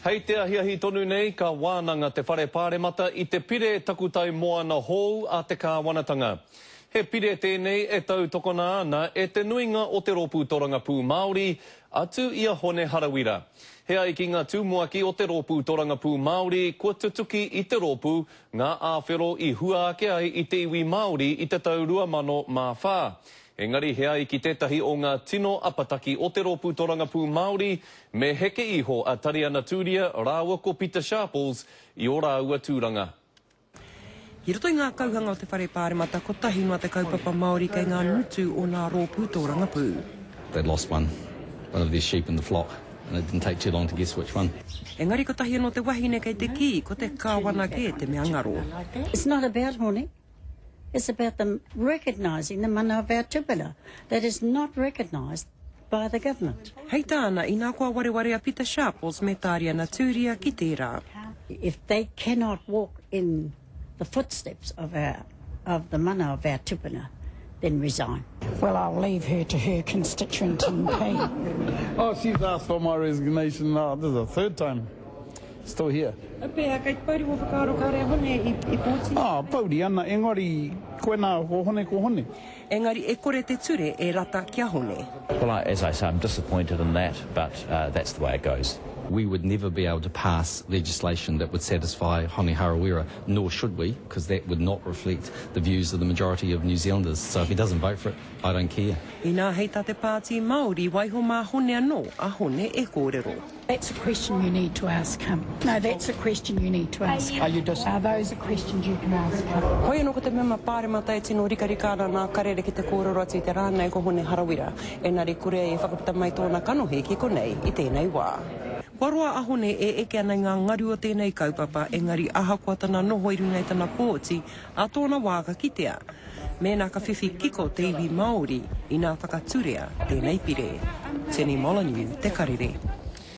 Hei te ahiahi tonu nei ka wānanga te Whare Pāremata i te pire takutai moana hou a te kāwanatanga. He pire tēnei e tautokona ana e te nuinga o te Rōpū Torangapū Māori, atu i a Hone Harawira. He ai ki ngā tumuaki o te Rōpū Torangapū Māori kua tutuki i te rōpū ngā āwhero i hua ake ai i te iwi Māori i te tau 2004. Engari he ai ki tētahi o ngā tino apataki o te Rōpū Torangapū Māori, me heke iho a Tariana Turia rāua ko Pita Sharples i ō rāua tūranga. I roto i ngā kauhanga o te Whare Pāremata, kotahi noa te kaupapa Māori kei ngā ngutu o nā rōpū tōrangapū. They'd lost one, one of their sheep in the flock, and it didn't take too long to guess which one. Engari kotahi anō te wahine kei te kī, ko te Kāwana kē te mea ngaro. It's not about Hone. It's about them recognising the mana of our tupuna that is not recognised by the government. Hei tāna, inā koa wareware a Pita Sharples me Tāriana Tūria ki tērā. If they cannot walk in the footsteps of our of the mana of our tupuna, then resign. Well, I'll leave her to her constituent MP. Oh, she's asked for my resignation now. This is the third time. Still here. Pea, kei te pouri wō whakaaro kāre a Hone i pōti? Ah, pouri ana, engari koinā ko Hone ko Hone. Engari e kore te ture e rata ki a Hone. Well, I, as I say, I'm disappointed in that, but uh, that's the way it goes. We would never be able to pass legislation that would satisfy Hone Harawira, nor should we, because that would not reflect the views of the majority of New Zealanders. So if he doesn't vote for it, I don't care. Inā hei tā te Pāti Māori, waiho mā Hone anō a Hone e kōrero. That's a question you need to ask him. No, that's a question you need to ask him. Are you dis- Uh, those are questions you can ask him. Hoi anō ko te mema pāremata e tino rikarika ana nā karere ki te kōrero atu i te rā nei ko Hone Harawira, engari kore ai e whakaputa mai tōna kanohi ki konei i tēnei wā. Kua roa a Hone e eke ana i ngā ngaru o tēnei kaupapa, engari ahakoa tana noho i runga i tana pōti, ā tōna wā ka kitea mēnā ka whiwhi kiko te iwi Māori inā whakaturea tēnei pire. Tini Molyneux, Te Karere.